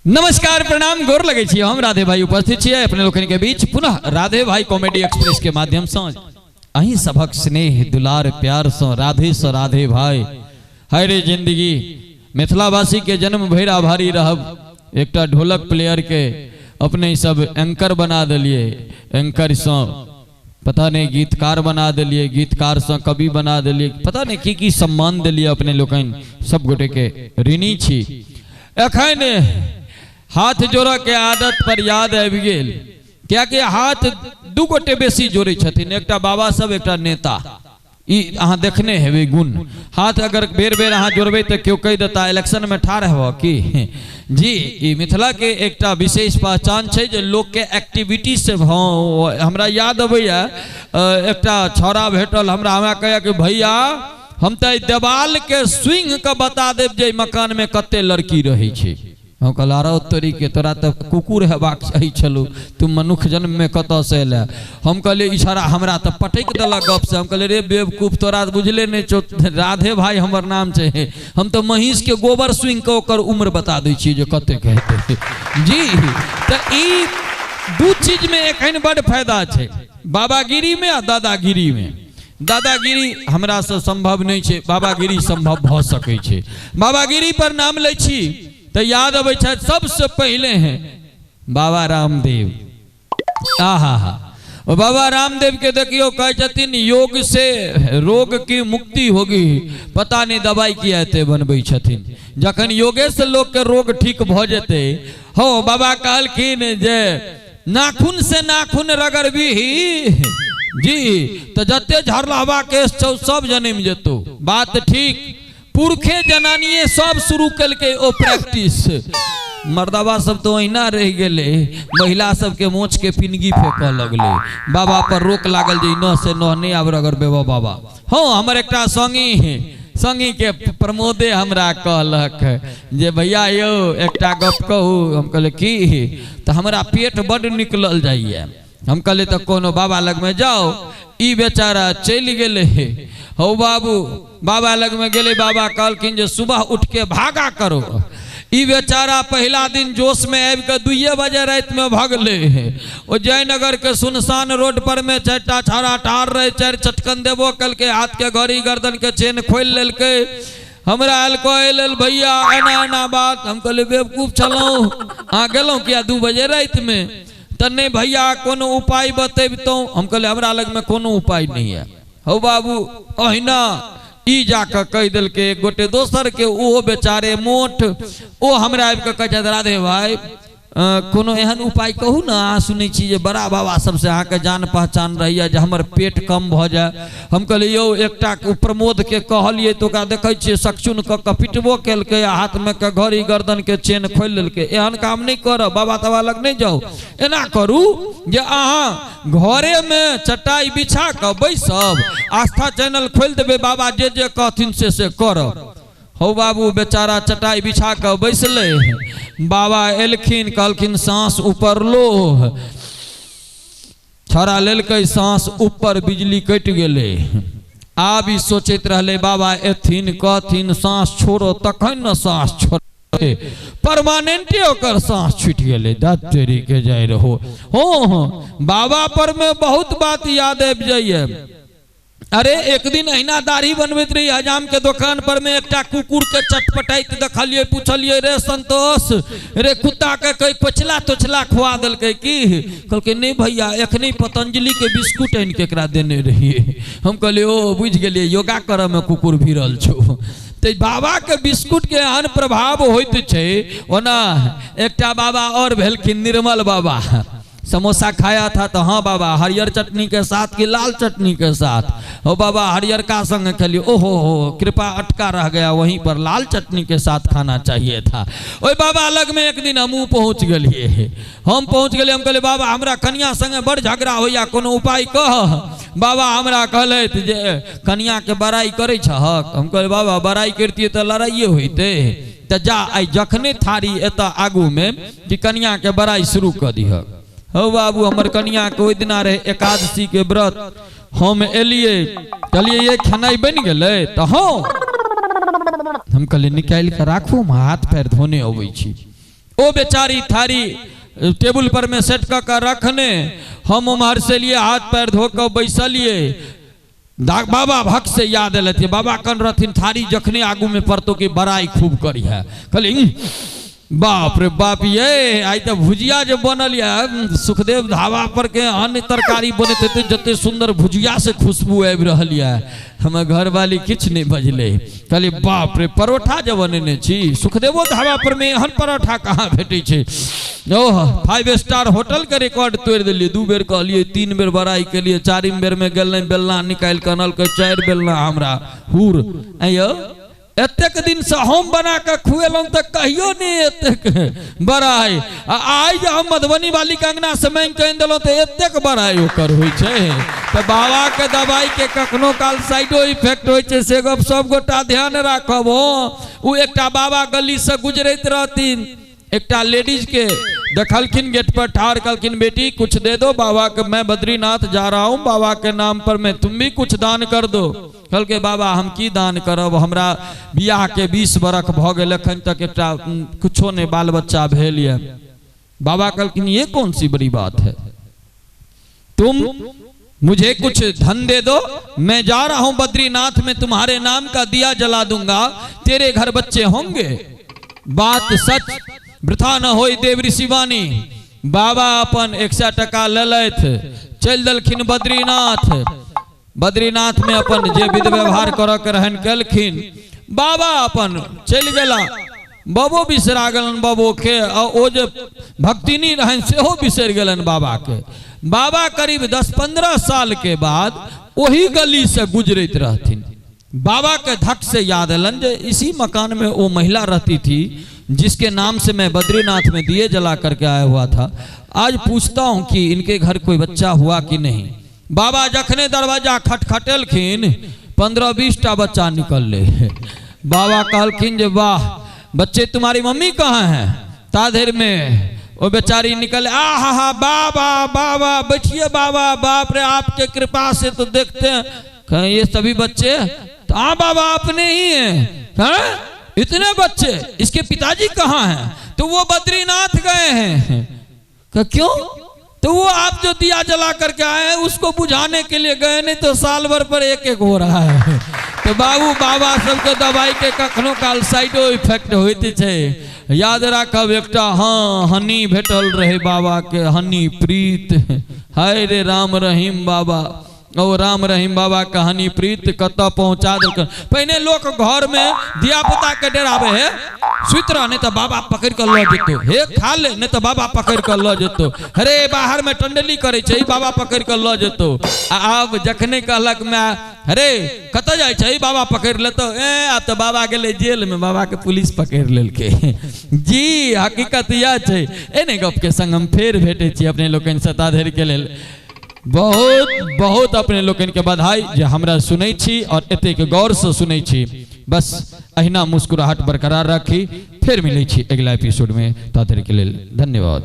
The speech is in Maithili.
नमस्कार, प्रणाम, गोर लगै छी। हम राधे भाई उपस्थित छियै अपने लोकनि के बीच पुनः राधे भाई कॉमेडी एक्सप्रेस के माध्यम से अहीं सभक स्नेह दुलार प्यार से राधे से राधे भाई। हाय रे जिंदगी, मिथिलावासी के जन्म भरि आभारी रहब। एकटा ढोलक प्लेयर के अपने सब एंकर बना देलिए, एंकर से पता नहीं गीतकार बना देलिए, गीतकार से कवि बना देलिए, पता नहीं की की सम्मान देलिए। अपने लोकनि सब गोटे के ऋणी छी। एखन हाथ जोड़ऽ के आदत पर याद आबि गेल, कियाकि हाथ दू गोटे बेसी जोड़ै छथिन, एकटा बाबा सब, एकटा नेता। ई अहाँ देखने हेबै गुण। हाथ अगर बेर बेर अहाँ जोड़बै तऽ केओ कहि देता इलेक्शन में ठाढ़ हेबऽ की जी। ई मिथिला के एकटा विशेष पहचान छै जे लोक के एक्टिविटी से। हाँ, हमरा याद अबैया एकटा छौड़ा भेटल हमरा, हमरा कहैया कि भैया हम तऽ देवाल के स्विंग के बता देब जे मकान में कते लड़की रहै छै। हम कहल अरे तोरी के, तोरा तऽ कुकुर हेबाक चाही छलौ, तू मनुख जन्म में कतऽ से एले। हम कहलियै ई छौड़ा हमरा तऽ पटकि देलक गप से। हम कहलियै रे बेवकूफ, तोरा तऽ बुझले नहि छौ, राधे भाई हमर नाम छै, हम तऽ महींस के गोबर सुनि कऽ ओकर उम्र बता दै छियै जे कतेक हेतै जी। तऽ ई दू चीज में एखन बड फायदा छै, बाबागिरी में आ दादागिरी में। दादागिरी हमरा से संभव नहीं छै, बाबागिरी संभव भऽ सकै छै। बाबागिरी पर नाम लै छी तऽ याद अबै छथि सबसे पहिले हैं बाबा रामदेव। आहा हा, बाबा रामदेव के देखियो कहै छथिन योग से रोग की मुक्ति होगी, पता नहीं दवाई किया एते बनबै छथिन। जखन योगे से लोग के रोग ठीक भऽ जेतै। हो बाबा कहलखिन जे नाखून से नाखून रगड़बीही जी तऽ जते झरलहबा केश छौ सब जनमि जेतौ। बात ठीक, पुरखे जनानिए सब शुरू केलकै ओ प्रैक्टिस, मर्दबा सब तऽ ओहिना रहि गेलै, महिला सबके मोछ के पिनगी फेंकऽ लगलै। बाबा पर रोक लागल जे नह से नह नहि आब रगड़बेबऽ बाबा। हँ, हमर एकटा संगी है, संगी के प्रमोदे हमरा कहलक जे भैया यौ एकटा गप कहू। हम कहलियै की? तऽ हमरा पेट बड्ड निकलल जाइए। हम कहलियै तऽ कोनो बाबा लगमे जाउ। ई बेचारा चलि गेलै। हौ बाबू, बाबा लगमे गेलै, बाबा कहलखिन जे सुबह उठके भागा करो। ई बेचारा पहिला दिन जोश में आबि कऽ 2 बजे राति में भगलै। ओ जयनगर के सुनसान रोड पर में 4टा छाड़ा ठाढ़ रहे, 4 चटकन देबो कलकै, हाथ के घड़ी गर्दन के चेन खोलि लेलकै। हमरा आयल कहै लेल भैया एना एना बात। हम कहलियै बेवकूफ छलहुँ, अहाँ गेलहुँ किया 2 बजे राति में? तऽ नहि भैया कोनो उपाय बतेबितहुँ। हम कहलियै हमरा लगमे कोनो उपाय नहि यऽ। हौ बाबू, अहिना ई जाकऽ कहि देलकै एक गोटे दोसर के, ओहो बेचारे मोट, ओ हमरा आबि कऽ कहै छथि राधे भाई कोनो एहन उपाय कहू ने, अहाँ सुनै छी जे बड़ा बाबा सबसे अहाँके जान पहचान रहैया, जे हमर पेट कम भऽ जाय। हम कहलियै यौ एकटा प्रमोद के कहलियै तऽ ओकरा देखै छियै सकचुन कऽ कऽ पिटबो केलकै आ हाथमे के घड़ी गर्दन के चेन खोलि लेलकै। एहन काम नहि करब, बाबा ताबा लग नहि जाउ, एना करू जे अहाँ घरेमे चटाई बिछा कऽ बैसब, आस्था चैनल खोलि देबै, बाबा जे जे कहथिन से से करब। हौ बाबू, बेचारा चटाई बिछा कऽ बैसलै, बाबा एलखिन, कहलखिन साँस ऊपर लो। छौड़ा लेलकै साँस ऊपर, बिजली कटि गेलै। आब ई सोचैत रहलै बाबा एथिन कहथिन साँस छोड़ो तखन ने साँस छोड़े, परमानेंटे ओकर साँस छूटि गेलै। दत्त तेरी के जाय रहो। हँ हँ, बाबा पर में बहुत बात याद आबि जाइए। अरे एक दिन अहिना दाढ़ी बनबैत रही हजाम के दोकान पर में, एकटा कुकुर के चटपटाइत देखलियै। पूछलियै रे संतोष रे कुत्ता के कहीं कोचला तोचला खुआ देलकै की? कहलकै नहीं भैया, एखने पतंजलि के बिस्कुट आनि के एकरा देने रहियै। हम कहलियै ओ बुझि गेलियै योगा करऽ में कुकुर भिड़ल छौ। तऽ बाबा के बिस्कुट के एहन प्रभाव होइत छै। ओना एकटा बाबा और भेलखिन निर्मल बाबा, समोसा खाया था तो हाँ बाबा हरियर चटनी के साथ कि लाल चटनी के साथ? हो बाबा हरियर का संग खेलिए। ओहो हो, कृपा अटका रह गया वहीं पर, लाल चटनी के साथ खाना चाहिए था। ओहि बाबा लग में एक दिन हमहूँ पहुँच गेलिए। हम पहुँच गेलिए, हम कहलिए बाबा हमरा कनिया संगे बड़ झगड़ा होइया, कोनो उपाय कह। बाबा हमरा कहलथि जे कनिया के बड़ाई करै छहक? हम कहलिए बाबा बड़ाई करितियै तऽ लड़ाइए होइतै, तऽ जा आइ जखने थारी एतऽ आगू में कि कनिया के बड़ाई शुरू कऽ दिहक। हौ बाबू, हमर कनिया के ओहि दिना रहे एकादशी के व्रत। हम एलियै, कहलियै ये खेनाइ बनि गेलै? तऽ हँ। हम कहलियै निकालि कऽ राखू, हम हाथ पैर धोने अबै छी। ओ बेचारी थारी टेबुल पर में सेट कऽ कऽ रखने, हम उम्हर से लिए हाथ पैर धो कऽ बैसलिए। बाबा भक्त से याद एलथि, बाबा कन रहथिन थारी जखने आगू में पड़तो कि बड़ाई खूब करी है। कहली बाप रे बाप, ये आई तो भुजिया जो बनल यऽ सुखदेव ढाबा पर के अन्य तरकारी बनैत हेतै, जते सुंदर भुजिया से खुशबू आबि रहल यऽ। हमर घरवाली किछु नहि बजलै। कहली बाप रे, परोठा जे बनेने छी सुखदेवो ढाबा पर में एहन परोठा कहाँ भेटै छै। ओह, 5 स्टार होटल के रिकॉर्ड तोड़ि देलियै। 2 बेर कहलियै, 3 बेर बड़ाई केलियै, 4 बेर में गेल बेलना निकालि कऽ अनलकै, 4 बेलना हमरा हुर। आइयो एतेक दिन से हम बना के खुएलहुँ तऽ कहियो नहीं एतेक बड़ाई। आ आइ जे हम मधुबनी वाली के अंगना से मांगि कऽ आनि देलहुँ तऽ एतेक बड़ाई ओकर होइ छै। तऽ बाबा के दवाई के कखनो काल साइडो इफेक्ट होइ छै, से गप सब गोटा ध्यान राखब। ओ एकटा बाबा गली से गुजरैत रहथिन, एकटा लेडीज के देखलखिन गेट पर ठाढ़, कहलखिन बेटी कुछ दे दो बाबा के, मैं बद्रीनाथ जा रहा हूँ, बाबा के नाम पर मैं तुम भी कुछ दान कर दो। कहलकै बाबा हम की दान करब, हमरा बियाह के 20 बरख भऽ गेल, एखन तक एकटा कुछो नहीं बाल बच्चा भेल यऽ। बाबा कहलखिन ये कौन सी बड़ी बात है, तुम मुझे कुछ धन दे दो, मैं जा रहा हूं बद्रीनाथ में, तुम्हारे नाम का दिया जला दूंगा, तेरे घर बच्चे होंगे। बात सच वृथा न होई देव ऋषि वाणी। बाबा अपन 100 टका लेलथि, चलि देलखिन बद्रीनाथ। बद्रीनाथ में अपन जे विध व्यवहार करऽ के रहनि केलखिन। बाबा अपन चलि गेला, बाबो बिसरा गेलनि बाबो के, आ ओ जे भक्तिनी रहनि सेहो बिसरि गेलनि बाबा के। बाबा करीब 10-15 साल के बाद ओही गली से गुजरैत रहथिन। बाबा के धक से याद एलनि जे इसी मकान में वो महिला रहती थी जिसके नाम से मैं बद्रीनाथ में दिए जला करके आया हुआ था, आज पूछता हूं कि इनके घर कोई बच्चा हुआ कि नहीं। बाबा जखने दरवाजा खटखटेलखिन 15-20 टा बच्चा निकलले। बाबा कहलखिन जे वाह बच्चे तुम्हारी मम्मी कहाँ है। ताधेर में वो बेचारी निकले, आ हा हा बाबा बाबा बैठिए बाबा, बाप रे आपके कृपा से तो देखते हैं। कहें ये सभी बच्चे तो हाँ बाबा अपने ही हैं, हाँ इतने बच्चे, इसके पिताजी कहाँ हैं? तो वो बद्रीनाथ गए हैं। क्यों? तो वो आप जो दिया जला करके आए हैं उसको बुझाने के लिए गए, नहीं तो साल भर पर एक एक हो रहा है। तो बाबू बाबा सबके दवाई के कखनो काल साइडो इफेक्ट होइत छै, याद राखब। एकटा हाँ हनी भेटल रहे बाबा के, हनी प्रीत, हाय रे राम रहीम बाबा, ओ राम रहीम बाबा के हनी प्रीत कतऽ पहुँचा देलकै। पहिने लोक घर में धिया पुता के डरावे है, सुति रह नहीं तो बाबा पकड़ के लऽ जेतौ, हे खा ले नहीं तो बाबा पकड़ के लऽ जेतौ, अरे बाहर में टंडली करे छै बाबा पकड़ के लऽ जेतौ। आ आब जखने कहलक माय अरे कतऽ जाइ छै बाबा पकड़ लेतौ, ए आब तऽ बाबा गेलै जेल में, बाबा के पुलिस पकड़ लेलकै। जी हकीकत यह छै। एने गप के संग हम फेर भेटै छी अपने लोकनि सताधरि के लेल। बहुत बहुत अपने लोकनि के बधाई जे हमरा सुनै छी और एतेक गौर से सुनै छी। बस अहिना मुस्कुराहट बरकरार राखी। फिर मिलै छी अगिला एपिसोड में, ताधरि के लेल धन्यवाद।